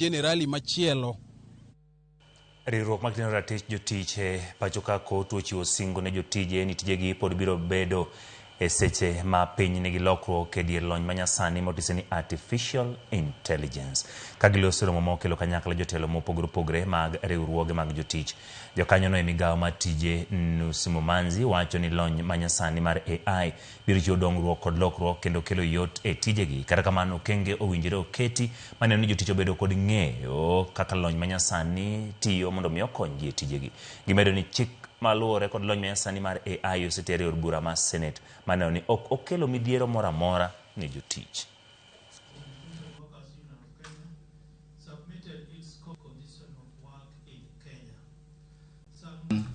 Jenerali machielo. Riwruok mag tino ratich jotich e pacho ka KOTU ochiwo singo ne jotije ni tijegi pod biro bedo e seche ma piny nigi lokruok e dier lony manyasani motise ni artificial intelligence. Ka giloso romo ma okelo kanyakla jotelo mopogore opogore mag riwruoge mag jotich. Jokanyono e migawo mar tije Nusi Mumanzi wacho ni lony manyasani mar AI biro chiwo dongruok kod lokruok kendo kelo yot e tijegi. Kata kamano okenge owinjore oketi maneno ni jotich obedo kod ng'eyo kaka lony manyasani tiyo mondo mi okonygi e tijegi. Gimedo ni chik maluwore kod lony manyasani mar AI oseter e od bura mar Senate maneno ni ok okelo midhiero moro amora ne jotich.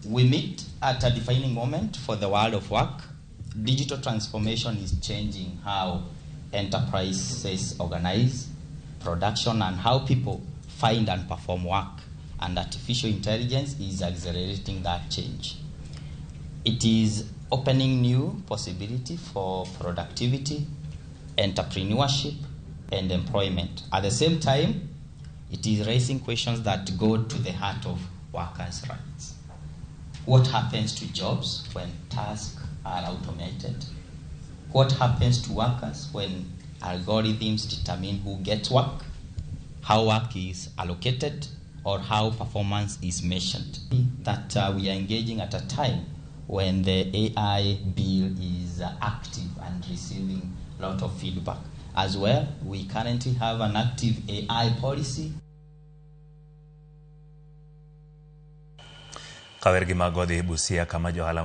We meet at a defining moment for the world of work. Digital transformation is changing how enterprises organize production and how people find and perform work, and artificial intelligence is accelerating that change. It is opening new possibility for productivity, entrepreneurship, and employment. At the same time, it is raising questions that go to the heart of workers' rights. What happens to jobs when tasks are automated? What happens to workers when algorithms determine who gets work, how work is allocated, or how performance is measured? That we are engaging at a time when the AI bill is active and receiving a lot of feedback. As well, we currently have an active AI policy. Kawer gi mago dhi Busia kama johala